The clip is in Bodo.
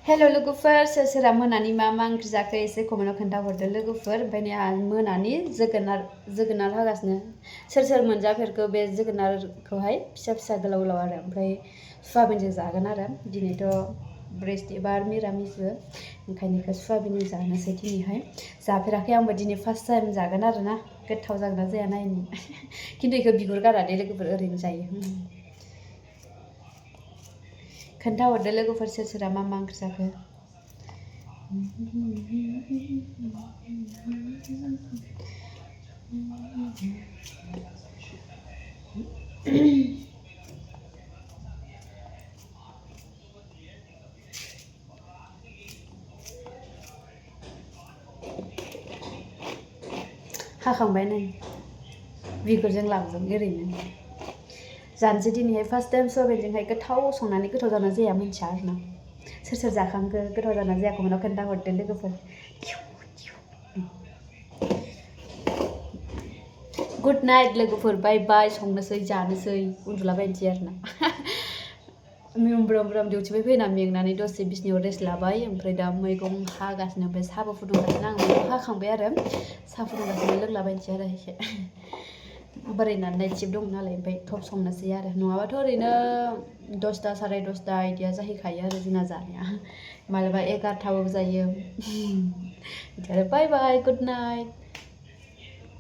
Hello लोगोफोर सोरसोरा मोनानि मा ओंख्रि जाखो एसे कमेन्टआव खोन्थाहरदो लोगोफोर ओमफ्राय नै आं मोनानि जोगोनार हागासिनो सोर मोनजाफेरखो बे जोगोनारखौहाय फिसा फिसा गोलाव गोलाव आरो ओमफ्राय सयाबिनजों जागोन आरो दिनैथ' बृहस्पतिबार मिरामिसबो ओंखायनो सयाबिनजों जानोसै दिनैहाय जाफेराखै आंबो दिनै फार्स्ट टाइम जागोन आरो ना गोथाव जागोन ना जाया नायनि खिन्थु इखौ बिगुर गारा दे लोगोफोर ओरैनो जायो खोन्थाहरदो लोगोफोर सोरसोरा मा ओंख्रि जाखो हाखांबाय नै बिगुरजों लाबजों ओरैनो जानोसै दिनैहाय फार्स्ट टाइम सयाबिनजोंहाय गोथाव संनानै गोथाव जाना जाया मिन्थिया आरोना सोर जाखांखो गोथाव जाना जाया कमेन्टआव खोन्थाहरदो लोगोफोर गुड नाइट लोगोफोर बाय बाय संनोसै जानोसै उन्दुलाबायनोसै आरोना ब्राम डिउटिनिफ्राय फैना मेंनानै दसे बिसिनायाव रेस्ट लाबाय ओमफ्राय दा मैगं हागासिनो ओमफ्राय साहाबो फुदुंगासिनो आं मैगं हाखांबाय आरो साहा फुदुंगासिनो लोंलाबायनोसै आरो एसे बोरायनानै नाइट शिफ्ट दं नालाय ओमफ्राय थब संनोसै आरो नङाबाथ' ओरैनो 10ता 10:30 इदिया जाहैखायो आरो जोंना जानाया मालाबा 11ताबो जायो बाय बाय गुड नाइट